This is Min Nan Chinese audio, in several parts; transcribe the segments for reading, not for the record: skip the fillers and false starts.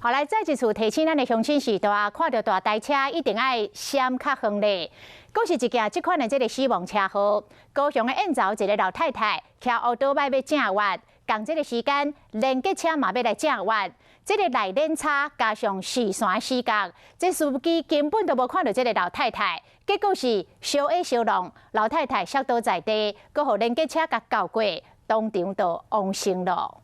好來，再一次提醒咱的鄉親序大，看著大台車一定愛閃較遠咧。閣是一件這款的這个死亡車禍，高雄的燕巢一个老太太騎烏多擺欲正彎，仝這个時間連結車嘛欲來正彎，這个內輪差加上視線死角，這司機根本就無看著這个老太太，結果是相挨相挵，老太太摔倒在地，閣予連結車共轎過，當場就往生了。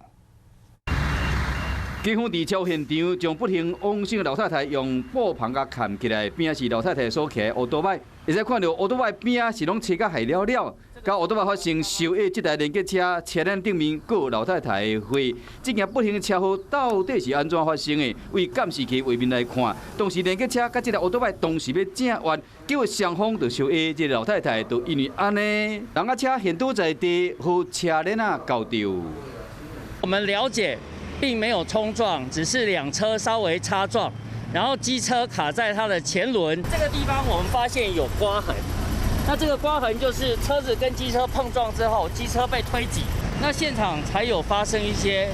警方佇車禍現場將不幸往生的老太太用布棚共崁起來，邊仔是老太太所騎的烏多擺，會使看著烏多擺邊仔是攏切甲害了了，佮烏多擺發生相挨這台連結車車輪頂面閣有老太太的血，這件不幸的車禍到底是按怎發生的？對監視器畫面來看，當時連結車佮這台烏多擺同時欲正彎，結果雙方就相挨，這个老太太就因為按呢，人仔車現倒在地，予車輪仔轎著。我們了解，並沒有衝撞，只是兩車稍微擦撞，然後機車卡在它的前輪。這個地方我們發現有刮痕，那這個刮痕就是車子跟機車碰撞之後，機車被推擠，那現場才有發生一些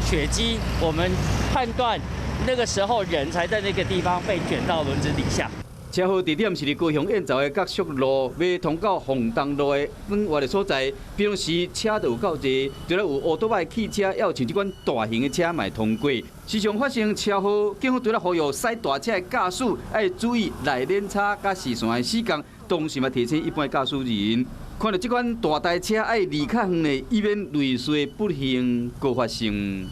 血跡。我們判斷那個時候人才在那個地方被捲到輪子底下。車禍地點是佇高雄燕巢的角宿路，欲通到鳳東路的轉彎的所在。平常時車就有夠濟，除了有烏多擺汽車，也有像這款大型的車嘛會通過。時常發生車禍，警方除了呼籲駛大車的駕駛愛注意內輪差佮視線的死角，同時嘛提醒一般的駕駛人，看著這款大台車愛離較遠的，以免類似的不幸閣發生。